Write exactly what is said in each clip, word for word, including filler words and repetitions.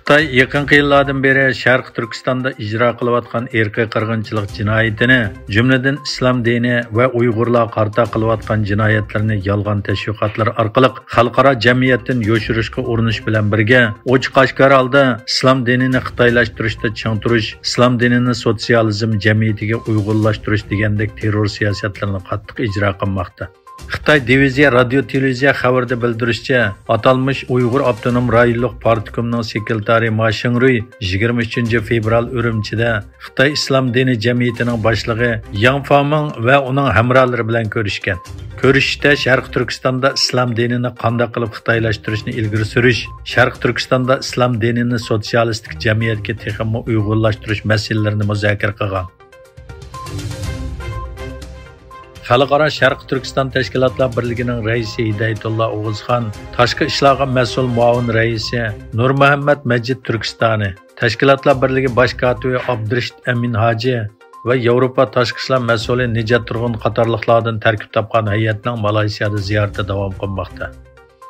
خىتاي يېقىنقى يىللاردىن بېرى شەرقىي تۈركىستاندا ئىجرا قىلىۋاتقان ئىرقىي قىرغىنچىلىق جىنايىتىنى، جۈملىدىن ئىسلام دىنى ۋە ئۇيغۇرلارغا قارىتا قىلىۋاتقان جىنايەتلىرىنى يالغان تەشۋىقاتلار ئارقىلىق خەلقئارا جەمئىيەتتىن يوشۇرۇشقا ئۇرۇنۇش بىلەن بىرگە، ئوچۇق-ئاشكارا ھالدا ئىسلام دىنىنى خىتايلاشتۇرۇشتا چىڭ تۇرۇش، ئىسلام دىنىنى سوتسىيالىزم جەمئىيىتىگە ئۇيغۇنلاشتۇرۇش دېگەندەك تېررور سىياسەتلىرىنى قاتتىق ئىجرا قىلماقتا. خىتاي دىۋىزىيە رادىيو تېلېۋىزىيە خەۋىرىدە بىلدۈرۈشىچە، ئاتالمىش ئۇيغۇر ئاپتونوم رايونلۇق پارتكومنىڭ سېكرېتارى ما شىڭرۇي يىگىرمە ئۈچىنچى فېۋرال ئۈرۈمچىدە خىتاي ئىسلام دىنى جەمئىيىتىنىڭ باشلىقى ياڭ فامىڭ ۋە ئۇنىڭ ھەمراھلىرى بىلەن كۆرۈشكەن. كۆرۈشۈشتە شەرقىي تۈركىستاندا ئىسلام دىنىنى قانداق قىلىپ خىتايلاشتۇرۇشنى ئىلگىرى سۈرۈش، شەرقىي تۈركىستاندا ئىسلام دىنىنى سوتسىيالىستىك جەمئىيەتكە تېخىمۇ ئۇيغۇنلاشتۇرۇش مەسىلىلىرىنى مۇزاكىرە قىلغان. خەلقئارا شەرقىي تۈركىستان تەشكىلاتلار بىرلىكىنىڭ رەئىسى ھىدايەتۇللا ئوغۇزخان، تاشقى ئىشلارغا مەسئۇل مۇئاۋىن رەئىسى نۇرمۇھەممەت مەجىت تۈركىستانى، تەشكىلاتلار بىرلىكى باش كاتىپى ئابدۇرېشىت ئەمىن ھاجى ۋە ياۋروپا تاشقى ئىشلار مەسئۇلى نىجات تۇرغۇن قاتارلىقلاردىن تەركىب تاپقان ھەيئەتنىڭ مالايسىيادا زىيارىتى داۋام قىلماقتا.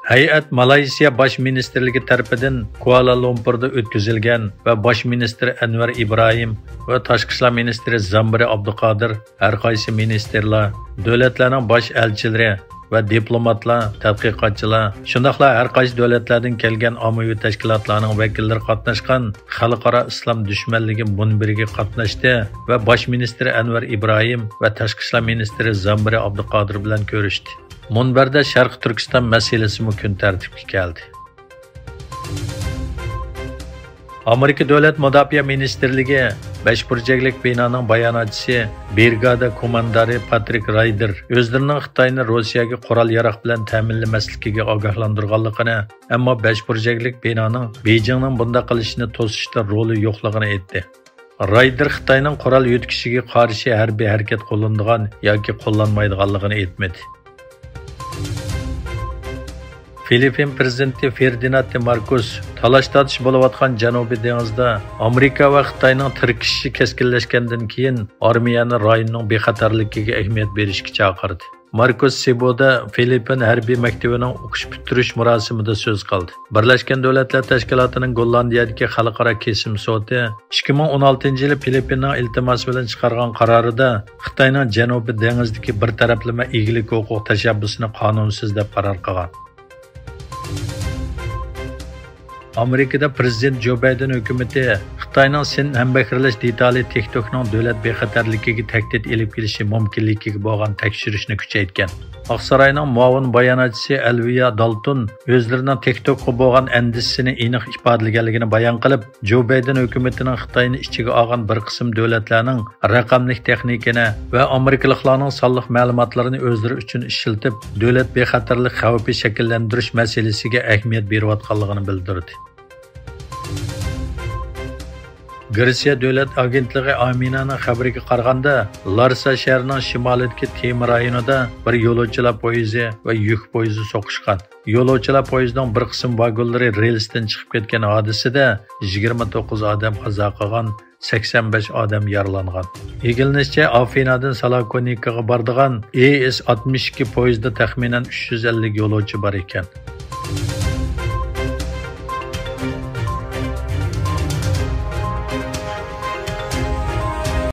ھەيئەت مالايسىيا باش مىنىستىرلىكى تەرىپىدىن كۇئالا-لۇمپۇردا ئۆتكۈزۈلگەن ۋە باش مىنىستىر ئەنۋەر ئىبراھىم ۋە تاشقى ئىشلار مىنىستىرى زامبىرى ئابدۇقادىر، ھەر قايسى مىنىستىرلار، دۆلەتلەرنىڭ باش ئەلچىلىرى ۋە دىپلوماتلار، تەتقىقاتچىلار، شۇنداقلا ھەر قايسى دۆلەتلەردىن كەلگەن ئاممىۋى تەشكىلاتلارنىڭ ۋەكىللىرى قاتناشقان خەلقئارا ئىسلام دۈشمەنلىكى مۇنبىرىگە قاتناشتى ۋە باش مىنىستىر ئەنۋەر ئىبراھىم ۋە تاشقى ئىشلار مىنىستىرى زامبىرى ئابدۇقادىر بىلەن كۆرۈشتى. مۇنبەردە شەرقىي تۈركىستان مەسىلىسىمۇ كۈن تەرتىپكە كەلدى. ئامېرىكا دۆلەت مۇداپىئە مىنىستىرلىكى بەش بۇرجەكلىك بىنانىڭ باياناتچىسى، برىگادا كوماندارى پاترىك رايدېر ئۆزلىرىنىڭ خىتاينى روسىيەگە قورال-ياراغ بىلەن تەمىنلىمەسلىكىگە ئاگاھلاندۇرغانلىقىنى، ئەمما بەش بۇرجەكلىك بىنانىڭ بېيجىڭنىڭ بۇنداق قىلىشىنى توسۇشتا رولى يوقلۇقىنى ئېيتتى. رايدېر خىتاينىڭ قورال يۆتكىشىگە قارشى ھەربىي ھەرىكەت قوللىنىدىغان ياكى قوللانمايدىغانلىقىنى ئېيتمىدى. فىلىپپىن پىرېزىدېنتى فېردىناند دې ماركوس تالاش-تارتىش بولۇۋاتقان جەنۇبىي دېڭىزدا ئامېرىكا ۋە خىتاينىڭ تىركىشىشى كەسكىنلەشكەندىن كېيىن، ئارمىيەنى رايوننىڭ بىخەتەرلىكىگە ئەھمىيەت بېرىشكە چاقىردى. ماركوس سېبۇدا فىلىپپىن ھەربىي مەكتىپىنىڭ ئوقۇش پۈتتۈرۈش مۇراسىمىدا سۆز قىلدى. بىرلەشكەن دۆلەتلەر تەشكىلاتىنىڭ گوللاندىيەدىكى خەلقئارا كېسىم سوتى ئىككى مىڭ ئون ئالتىنچى يىلى فىلىپپىننىڭ ئىلتىماسى بىلەن چىقارغان قارارىدا خىتاينىڭ جەنۇبىي دېڭىزدىكى بىر تەرەپلىمە ئىگىلىك ھوقۇق تەشەببۇسىنى قانۇنسىز دەپ قارار قىلغان. ئامېرىكىدا پىرېزىدېنت جو بايدېن ھۆكۈمىتى خىتاينىڭ سىن ھەمبەھىرلەش دېتالى تىك توكنىڭ دۆلەت بىخەتەرلىكىگە تەھدىت ئېلىپ كېلىشى مۇمكىنلىكىگە بولغان تەكشۈرۈشنى كۈچەيتكەن. ئاقساراينىڭ مۇئاۋىن باياناتچىسى ئەلۋىيا دالتون ئۆزلىرىنىڭ تىك توكقا بولغان ئەندىشىسىنى ئېنىق ئىپادىلىگەنلىكىنى بايان قىلىپ، جو بايدېن ھۆكۈمىتىنىڭ خىتاينى ئىچىگە ئالغان بىر قىسىم دۆلەتلەرنىڭ رەقەملىك تېخنىكىنى ۋە ئامېرىكىلىقلارنىڭ سانلىق مەلۇماتلىرىنى ئۆزلىرى ئۈچۈن ئىشلىتىپ، دۆلەت بىخەتەرلىك خەۋپى شەكىللەندۈرۈش مەسىلىسىگە ئەھمىيەت بېرىۋاتقانلىقىنى بىلدۈردى. گرېتسىيە دۆلەت ئاگېنتلىقى ئامىنانىڭ خەۋىرىگە قارىغاندا، لارسا شەھىرىنىڭ شىمالىدىكى تېما رايونىدا بىر يولۇچىلار پويىزى ۋە يۈك پويىزى سوقۇشقان. يولۇچىلار پويىزىنىڭ بىر قىسىم ۋاگونلىرى رېلىستىن چىقىپ كەتكەن ھادىسىدە يىگىرمە توققۇز ئادەم قازا قىلغان، سەكسەن بەش ئادەم يارىلانغان. ئىگىلىنىشىچە، ئافىنادىن سالاكونىكىغا بارىدىغان ئېس ئاتمىش ئىككى پويىزىدا تەخمىنەن ئۈچ يۈز ئەللىك يولۇچى بار ئىكەن.